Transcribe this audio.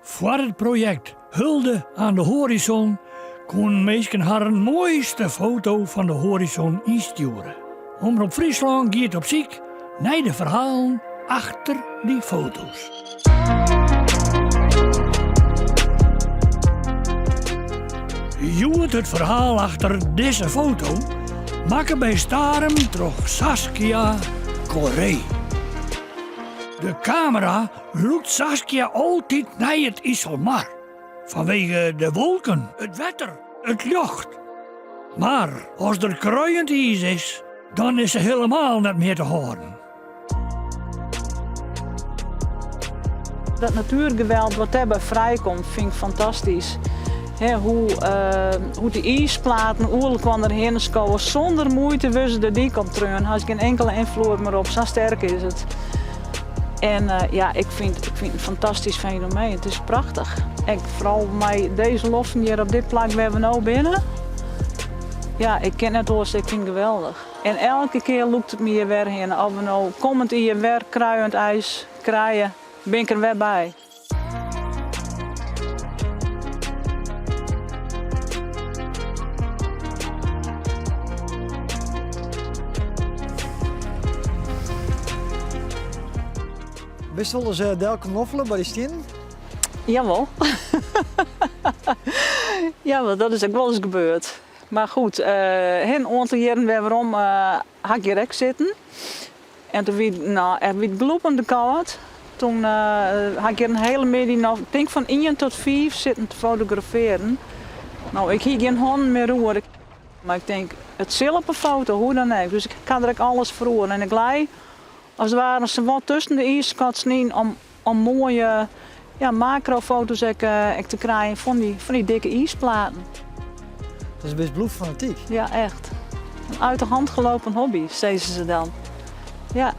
Foar it projekt Hulde aan de Horizon koenen minsken harren moaiste foto fan de hoarizon ynstjoere. Omrop Fryslân giet op syk nei de ferhalen achter dy foto's. Hjoed it ferhaal achter dizze foto, makke by Starum troch Saskia Corré. De kamera lûkt Saskia altyd nei it Iselmar, fanwege de wolken, it wetter, it ljocht. Mar as der kruiend iis is, dan is se helemaal net mear te hâlden. Dat natuergeweld wat dêrby frijkomt fyn ik fantastysk. Hoe, hoe't de iisplaten oer elkoar hinne skowe sûnder muoite wurde se de dyk op treaun. Hast gjin inkele ynfloed mear op, sa sterk is it. En ja, ik fyn it in fantastysk fenomeen. It is prachtich. Ek foaral mei dizze loften hjir op dit plak wêr't we no binne. Ja, ik kin net oars, ik fyn it geweldich. En elke kear lûkt it my hjir wer hinne. Of we no kommend jier wer kruiend ijs krije, bin ik der wer by. Bist wolris eh, del knoffele by dy stiennen? Jawol. Jawol, dat is ek wolris gebeurd. Mar goed, in oantal jierren wer werom ha ik hjir ek sitten. En toen wie no, echt wie it glûpende kâld. Toen ha ik hjir in hiele middei noch, ik tink fan ien tot fiif sitten te fotografearjen. No, ik hie gjin hannen mear oer. Mar ik tink, it sil op 'e foto, hoe dan ek. Dus ik ha der ek alles foar oer. En ik lei as it ware sawat tusken de iiskotsen yn om Om moaie ja, makrofoto's ek, ek te krijen fan dy, fan dy dikke iisplaten. Dus bist bloedfanatyk? Ja, echt. Een uit de hand gelopen hobby, sizze se dan. Ja.